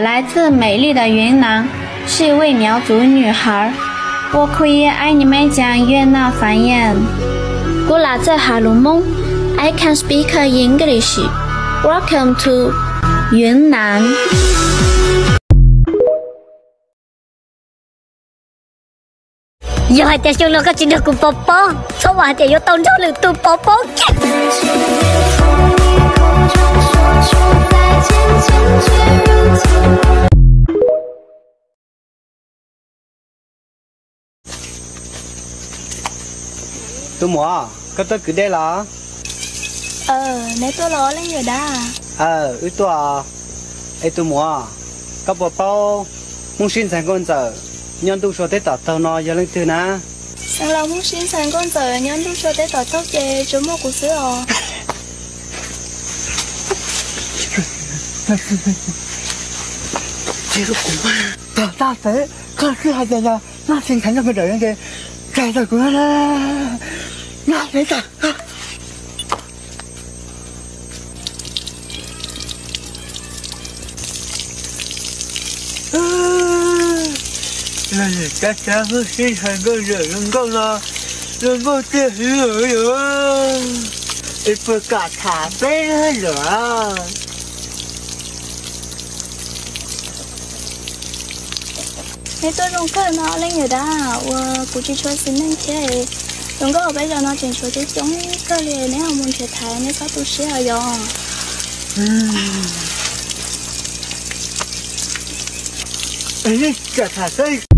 来自美丽的云南，是一位苗族女孩。我可以爱你们讲越南方言。Kuv lam txawj has lus Hmoob. I can speak English. Welcome to Yunnan. Yog hais tias xyoo no koj tsis nrog kuv pov pob, txhob vam hais tias yuav tau nrog lwm tus pov pob kiag. Tus muam, koj tuaj kwv dej los? Neb tuaj los leej yawm dab? Wb tuaj. Es tus muam, koj puas paub Hmoob sib ntxhais nkauj ntxawm nyob ntuj sua teb tom taug no yog leej twg na? Xeev Laus Hmoob sib ntxhais nkauj ntxawm nyob ntuj sua teb tom taug ces tsuas muaj kuv xwb os. Tog tag pem, koj twb hais tias yog noj sib ntxhais nkauj ntxawm ces txais tau kuv, noj peb tag. Cab cab Hmoob sib ntxhais nkauj ntxawm zoo nkauj no, zoo nkauj tiag hwv yom. Es puas kam tham peb lawm? Neb tuaj zoo kawg no leej yawm dab, uas kuv tsis tshua xis neej thiab. Zoo nkauj peb zos no tseem tshuav coob coob kawg li, neb ho mus nrhiav tham, neb txhob tu siab os yom. Tham